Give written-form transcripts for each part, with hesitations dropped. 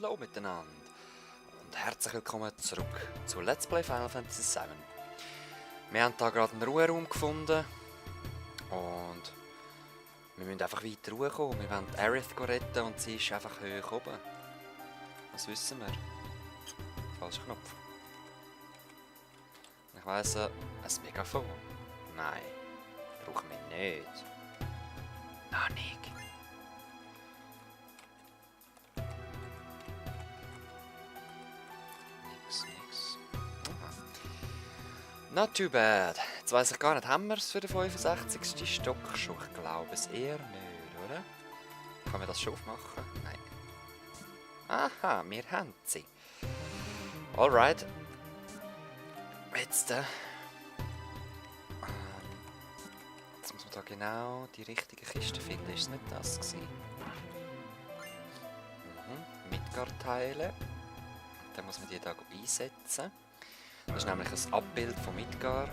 Hallo miteinander und herzlich willkommen zurück zu Let's Play Final Fantasy VII. Wir haben hier gerade einen Ruheraum gefunden und wir müssen einfach weiter ruhkommen. Wir wollen Aerith retten und sie ist einfach hoch oben. Was wissen wir? Falscher Knopf. Ich weiss, ein Megafon. Nein, brauchen wir nicht. Noch nicht. Nix. Aha. Not too bad. Jetzt weiss ich gar nicht, haben wir es für den 65. Stock schon? Ich glaube es eher nicht, oder? Kann man das schon aufmachen? Nein. Aha, wir haben sie. Alright. Jetzt, jetzt muss man da genau die richtige Kiste finden. Ist es nicht das gewesen? Midgar-Teile. Dann muss man die hier einsetzen. Das ist nämlich ein Abbild von Midgar.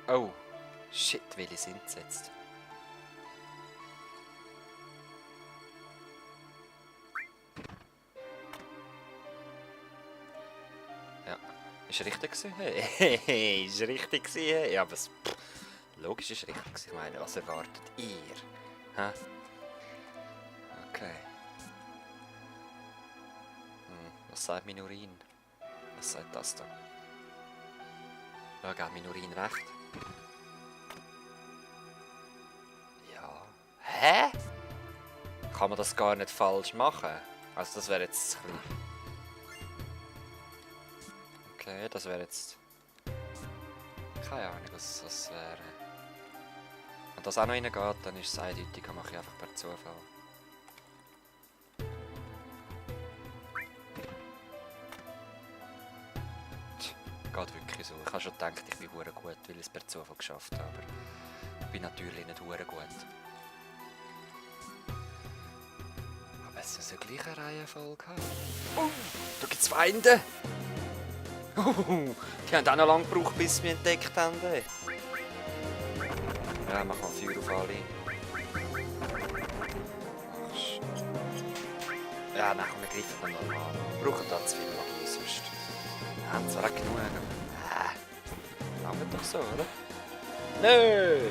Oh, shit, welche sind es jetzt? Ja, ist richtig gewesen? Hey, ist richtig gewesen? Ja, aber logisch ist richtig gewesen. Ich meine, was erwartet ihr? Hä? Okay. Was sagt Minorin? Was sagt das da? Ja, geht Minorin recht? Ja. Hä? Kann man das gar nicht falsch machen? Also das wäre jetzt ein bisschen... Okay, das wäre jetzt... Keine Ahnung, was das wäre. Wenn das auch noch reingeht, dann ist es eindeutig, dann mache ich einfach per Zufall. Geht wirklich so. Ich habe schon gedacht, ich bin hure gut, weil ich es per Zufall geschafft habe, aber ich bin natürlich nicht hure gut. Aber es ist eine gleiche Reihenfolge. Oh, da gibt es Feinde! Oh, die haben auch noch lange gebraucht, bis sie mich entdeckt haben. Ja, mach mal Feuer auf alle. Ja, nein, wir greifen dann normal. Wir brauchen da zu viel Magie, sonst. Wir haben zwar auch genug, aber... Lange doch so, oder? Nö!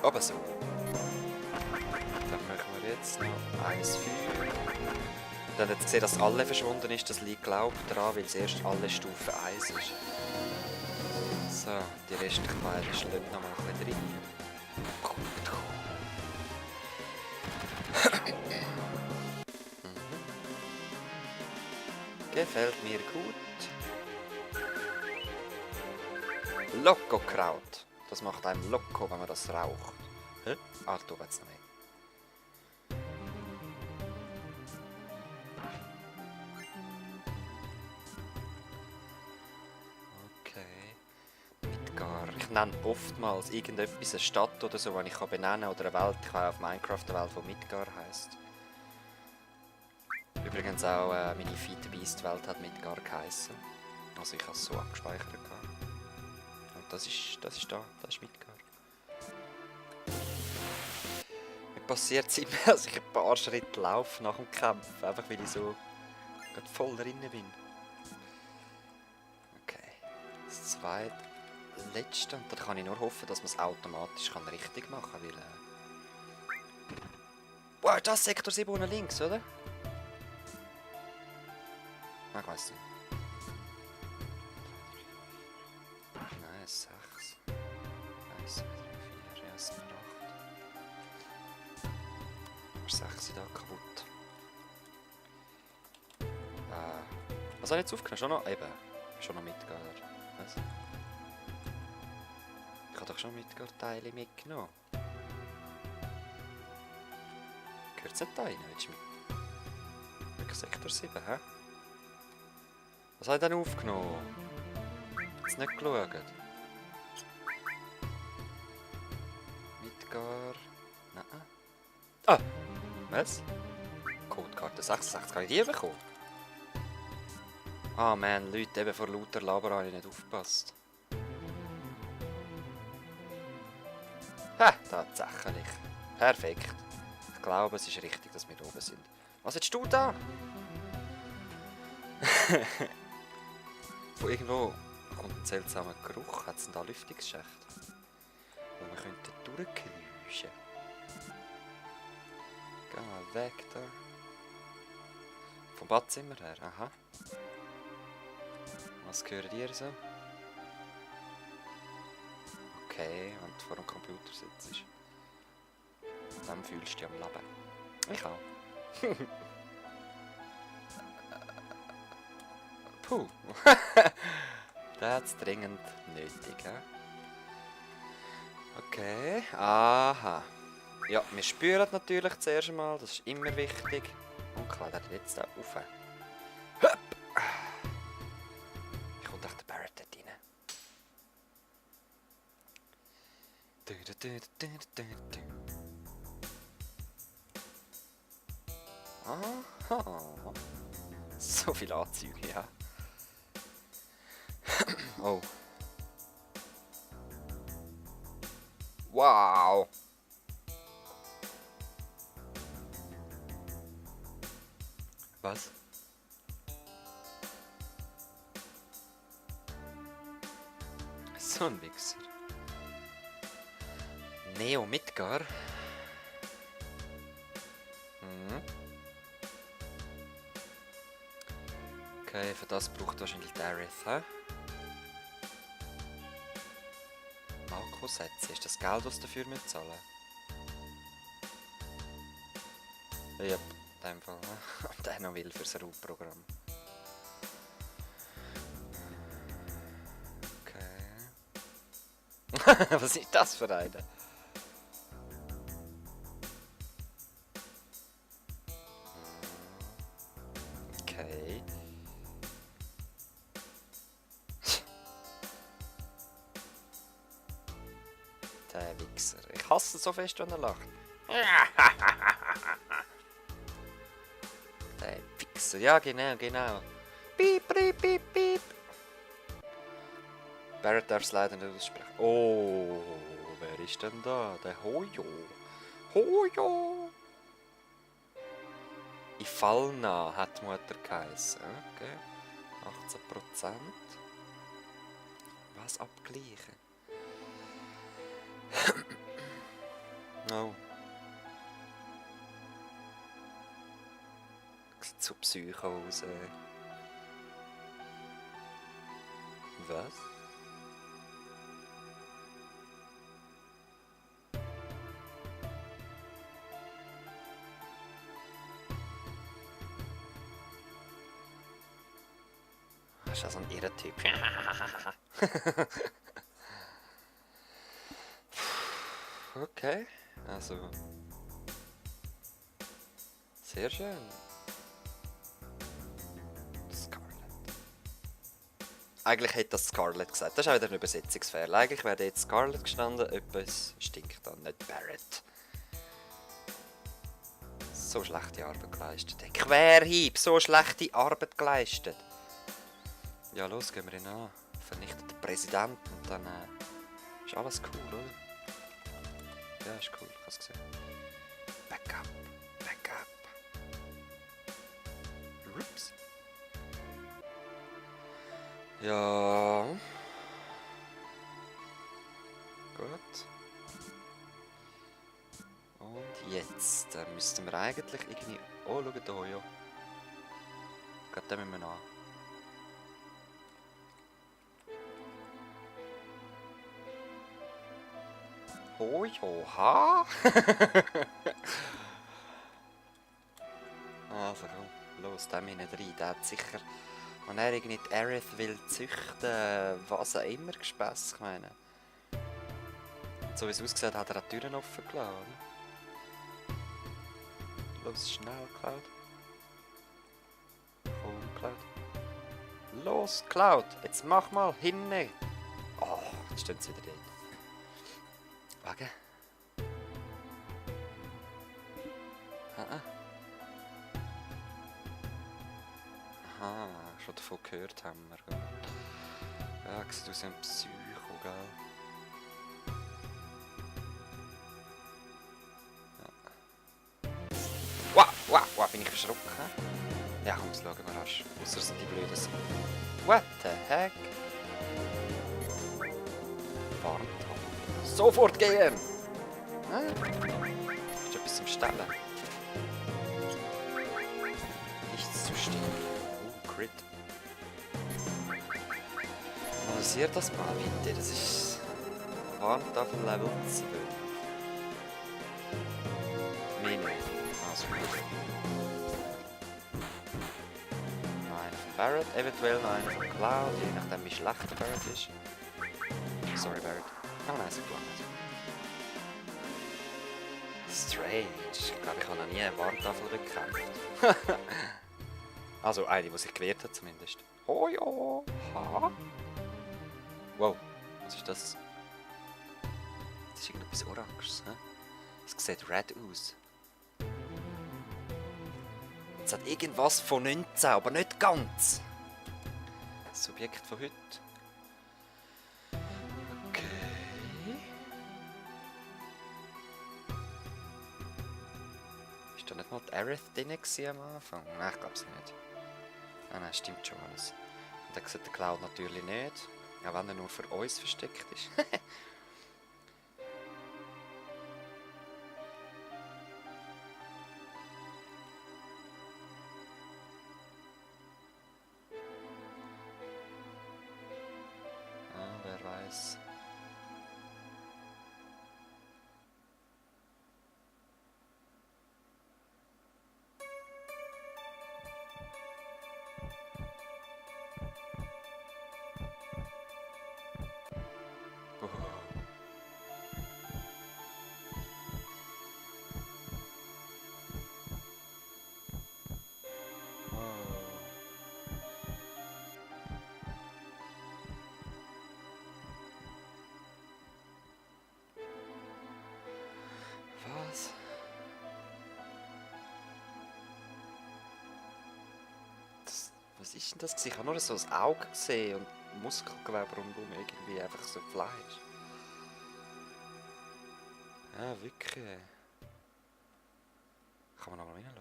Aber so. Dann machen wir jetzt noch eins Feuer. Dann hat gesehen, dass alle verschwunden ist. Das liegt, glaube ich, daran, weil es erst alle Stufe 1 ist. So, die restlichen beiden schlagen noch mal ein bisschen rein. Gefällt mir gut. Loco-Kraut. Das macht einem Loco, wenn man das raucht. Hä? Ah, du willst noch mehr. Ich nenne oftmals irgendetwas eine Stadt oder so, die ich benennen kann, oder eine Welt. Ich habe auf Minecraft eine Welt, die Midgar heisst. Übrigens auch meine Feed the Beast Welt hat Midgar geheissen. Also ich habe es so abgespeichert. Und das ist da, das ist Midgar. Mir passiert es immer, dass ich ein paar Schritte laufe nach dem Kampf, einfach weil ich so gerade voll drin bin. Okay, das zweite. Letzte, und dann kann ich nur hoffen, dass man es automatisch richtig machen kann, weil... Wow, ist das Sektor 7 unten links, oder? Nein, ich weiss nicht. Nein, 6. 1, 2, 3, 4, ja, es sind 8. Aber 6 sind da kaputt. Was habe ich jetzt aufgenommen? Schon noch? Eben. Schon noch mitgehen, oder? Was? Ich habe doch schon Midgar-Teile mitgenommen. Gehört es nicht da rein? Willst du mit... Wirklich Sektor 7, hä? Was habe ich denn aufgenommen? Jetzt nicht geschaut. Midgar... Nein. Ah! Was? Codekarte 66, kann ich die bekommen? Ah man, Leute, eben vor lauter Laber habe ich nicht aufgepasst. Ha, tatsächlich. Perfekt. Ich glaube, es ist richtig, dass wir oben sind. Was hast du da? Von irgendwo kommt ein seltsamer Geruch. Hat es denn da Lüftungsschächte? Wo wir könnten durchkriechen. Geh mal weg da. Vom Badzimmer her, aha. Was gehört ihr so? Okay, und vor dem Computer sitzt. Dann fühlst du dich am Leben. Ich auch. Puh. Das hat es dringend nötig, ja? Okay, aha. Ja, wir spüren natürlich zuerst einmal, das ist immer wichtig. Und klar, der jetzt da rauf. Höp! Ich komme doch der Barrett dort rein. Aha. So viele Anzüge, ja. Oh. Wow. Was? So ein Wichser. Neo Midgar. Mhm. Okay, für das braucht wahrscheinlich Dareth, hä? Malko-Sätze, ist das Geld, was dafür zahlen? Ja, in dem Fall, ne? Und der noch will fürs Root-Programm. Okay. Was ist das für eine? Okay. Der Wichser. Ich hasse so fest, wenn er lacht. Der Wichser. Ja, genau, genau. Piep, piep, piep, piep. Barrett darf es leider nicht aussprechen. Oh, wer ist denn da? Der Hojo. Hojo. Ifalna hat Mutter geheißen. Okay. 18%. Was abgleichen? Oh. Sieht so Psycho aus. Was? Das ist ja so ein irrer Typ. Okay, also. Sehr schön. Scarlett. Eigentlich hätte das Scarlett gesagt. Das ist auch wieder ein Übersetzungsfehler. Eigentlich wäre jetzt Scarlett gestanden, etwas stinkt dann, nicht Barrett. So schlechte Arbeit geleistet. Hey, Querhieb, so schlechte Arbeit geleistet. Ja, los, gehen wir ihn an. Vernichtet den Präsidenten und dann ist alles cool, oder? Ja, ist cool, ich hab's gesehen. Backup, Backup. Ups. Ja. Gut. Und jetzt müssten wir eigentlich irgendwie... Oh, schau da, ja. Ich glaube, den müssen wir an. Oh, joha! Also komm, los, den wir nicht rein. Der hat sicher... Wenn er irgendwie die Aerith will züchten, was auch immer, Gespäss, ich meine. So wie es aussieht, hat er auch die Türen offen gelassen, oder? Los, schnell, Cloud. Komm, Cloud. Los, Cloud, jetzt mach mal hinne. Oh, jetzt stehen sie wieder dort. Wegen? Ah. Aha, schon davon gehört haben wir. Ja, sieht aus wie ein Psycho, gell? bin ich verschrocken. Ja, komm, jetzt schauen wir rasch. Ausser es sind die Blöden. What the heck? Warnt. Sofort gehen! Ist etwas zum Stellen? Nichts zu stellen. Crit. Analysiert das mal bitte. Das ist Warntafel Level 12. Mini. Also gut. Nein von Barrett, eventuell noch einen von Cloud, je nachdem wie schlecht der Barrett ist. Sorry Barrett. Oh nein, so gut. Strange. Ich glaube, ich habe noch nie eine Warntafel bekämpft. Also eine, die sich gewehrt hat zumindest. Oh ja. Ha. Wow. Was ist das? Das ist irgendetwas Oranges. Es sieht red aus. Es hat irgendwas von 19, aber nicht ganz. Das Subjekt von heute. Okay. Ist da nicht mal die Aerith drin am Anfang? Nein, ich glaube es nicht. Ah nein, stimmt schon alles. Und dann sieht der Cloud natürlich nicht. Auch wenn er nur für uns versteckt ist. Wer weiß. Was? Was ist denn das? Ich habe nur so das Auge gesehen und Muskelgewebe rundum irgendwie einfach so Fleisch. Ja, wirklich. Kann man aber reinschauen.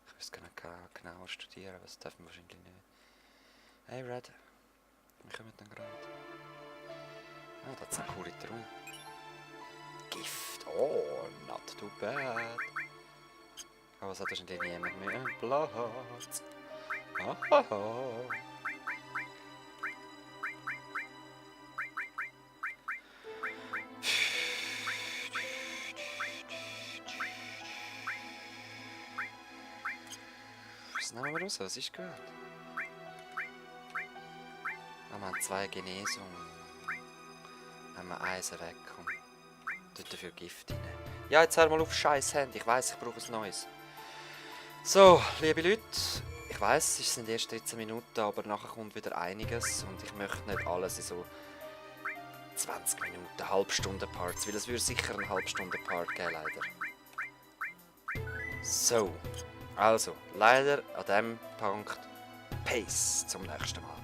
Ich würde es gerne genauer studieren, aber das dürfen wir wahrscheinlich nicht. Hey Red, wir kommen dann gerade. Ah, das ist eine coole Truhe. Gift, oh, not too bad. Aber es hat wahrscheinlich niemand mehr einen Platz. Hahaha. Was nehmen wir raus? Was ist gut? Ah, wir haben 2 Genesung. Wenn wir Eisen weg und dort dafür Gift rein. Ja, jetzt hör mal auf scheiß Handy. Ich weiss, ich brauche ein neues. So, liebe Leute, ich weiss, es sind erst 13 Minuten, aber nachher kommt wieder einiges und ich möchte nicht alles in so 20 Minuten, Halbstunden-Parts, weil es würde sicher eine Halbstunde-Part geben, leider. So, also, leider an diesem Punkt Pace zum nächsten Mal.